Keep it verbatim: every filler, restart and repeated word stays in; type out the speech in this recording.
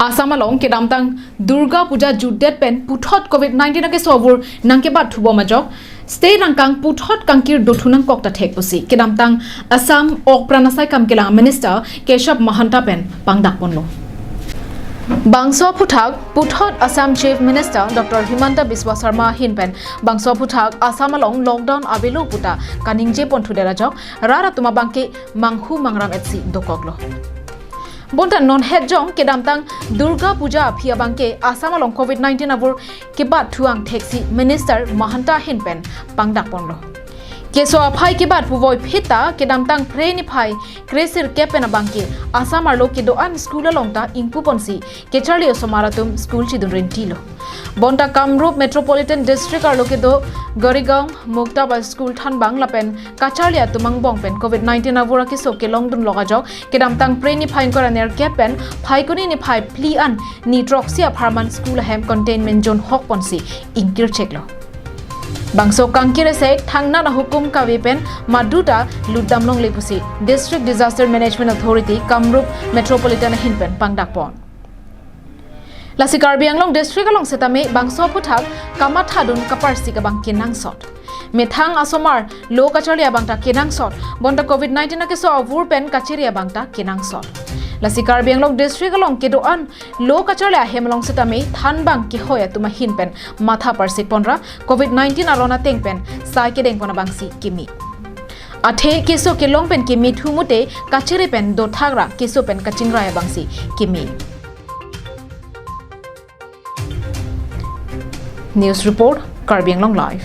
Assam along kedamtang Durga Puja jutdet pen puthot Covid nineteen akeso avur nangkebat thubom ajok state angkang puthot kangkir dothu nangkok ta thek pusi kedamtang Assam ok pran asai kam kelang Minister Keshab Mahanta pen pangdakponlo. Bangso aphuthak puthot Assam Chief Minister Doctor Himanta Biswa Sarma ahin pen bangso aphuthak Assam along lockdown avelo puta kaningje ponthudet ajok rat atum abangke manghu mangram etsi dokoklo. Bonta non hetjong kedamtang Durga Puja aphi abangke Assam along Covid nineteen avur kebat thu angtheksi Minister Mahanta ahin pen pangdakponlo. Keso aphai kebat puvoiphit ta kedamtang Phre niphai kre sirkep pen abangke Assam arlo kedo-an school along ta ingpuponsi kacharli osomar atum school chidun rentilo. Bonta Kamrup Metropolitan District arlo kedo Garigaon, Muktabai school thanbang lapen kacharli atum angbong pen Covid nineteen avur akeso kelongdunlok ajok kedamtang Phre niphai ingkoi ra nerkep pen Phaikuni niphai phli an ni throksi apharman school ahem containment zone hokponsi ingkircheklo. Bangso kangkir esek thangnat ahukum kave pen maduta lutdam longle pusi District Disaster Management Authority Kamrup Metropolitan ahin pen pangdakpon. Lasi Karbi Anglong District along setame bangso aphuthak kamathadun kaparsik abang kenangsot. Methang asomar lo kacharli abang ta kenangsot. Bonta Covid nineteen akeso avur pen kachiri abang ta kenangsot. Lasi Karbi Anglong District along kedo-an lo kacharli ahem along setame thanbang kehoi atum ahin pen matha parsikponra Covid nineteen aron ateng pen sai kedengpon abangsi kimi. Athe keso kelong pen kimi thu mute kachiri pen dothakra keso pen kachingrai abangsi kimi. News report, Karbi Anglong Live.